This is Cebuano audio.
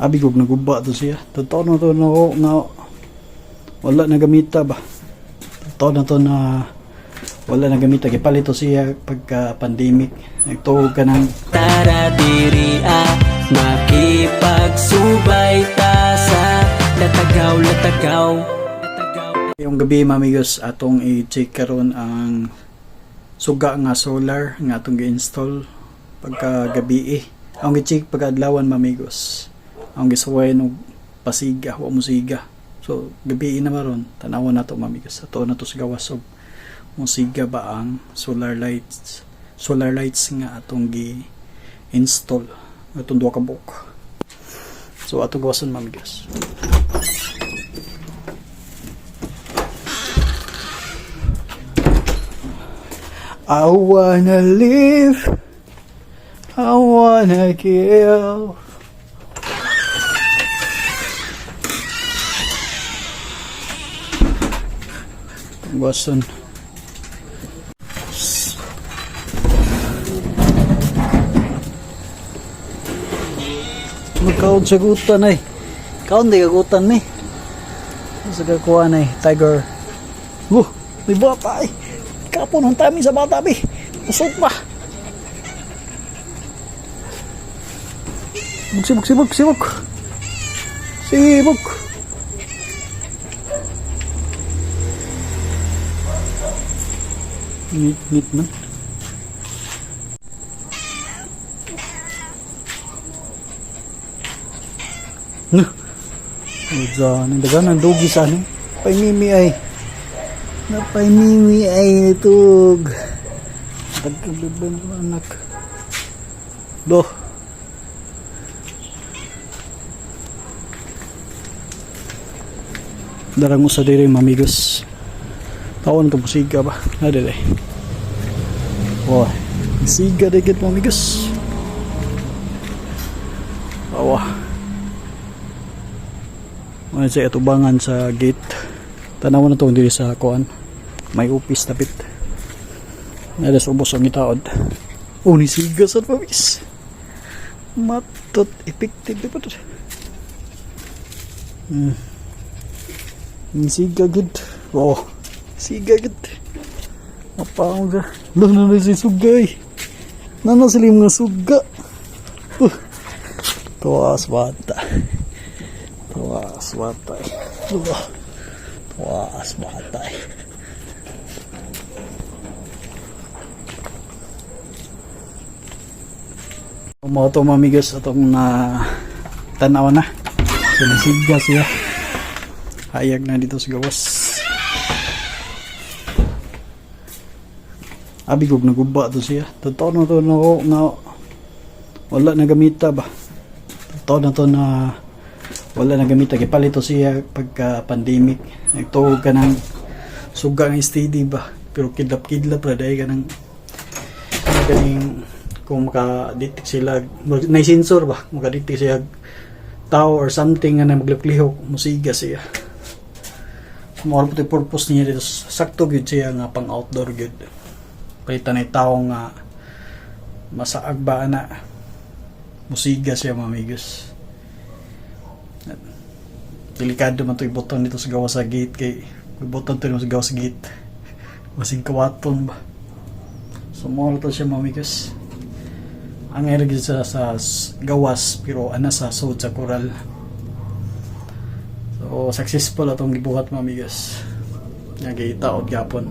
Abi kog naguba to siya. Totoo na to na nga wala na gamita ba. Totoo na to na wala na gamita. Gipalit to siya pagka pandemic. Nagtuog ka ng Tara diri ah, makipagsubay ta sa latagaw latagaw. Yung gabi, mamigos, atong i-check karon ang suga nga solar nga atong gi-install pagka gabi eh. Ang gi-check pagka adlawan, mamigos. Ang gisuway og pasiga, wa mo siga. So gabi na maron, tan-awon nato, mamigos. Ato na to sa gawas og musiga ba ang solar lights nga atong gi-install atong duha ka buok. So atong gawason, mamigos. I wanna live, I wanna kill. Wason. Magkaon sa gutan ay. Kaon di kagutan ni. Sa kakuha na eh, tiger. May bata eh. Kapon ang tami sa bata bi. Usok pa. Sibok, sibok, sibok. Sibok. Ngit, ngit man. Nah. Diyan, ang dagan ang dugi sa ano. Paimimi ay. Napaimimi ay itog. Tagkablibin ko anak. Do. Darang usa diri, mamigos. Tawon to musiga ba? Na dili. Wow. Siga digit, mamigos. Awa. Mga sa atubangan sa gate. Tanawa na to diri sa kuan. May upis tapit. Nada sa ubos ang itaod. Oh, ni siga sa pawis. Matot effective di pa to. Ni siga gud. Oh, siga gud. Mapaong ka. Doon na si sugay. Nana sila yung mga suga. Tuwas bata. Tuwas bata. Tuwas bata. Mo to, mamigos, atong na tanaw na. So nasiga siya. Hayag na dito sa gawas. Abi kog naguba to siya. Totoo na to na nga wala na gamita ba. Totoo na to na wala na gamita. Gipalit to siya pagka pandemic. Nagtuog ka ng suga nga steady ba. Pero kidlap-kidlap ra dahil ka ng ano ganing kung maka-detect sila, na sensor ba, maka-detect siya tao or something nga na magliklihok, musiga siya. Mo po purpose niya dito, sakto gyud siya nga pang outdoor gyud. Palitan na tao nga masaag ba na musiga siya, mamigos. Delikado man to ibutan dito sa gawas sa gate kay ibutan to sa gawas sa gate. Masing kawaton ba. So mo to siya, mamigos. Ang gyud sa gawas pero ana sa sud sa koral. So successful atong gibuhat, mamigos. Nga gitaod gyapon.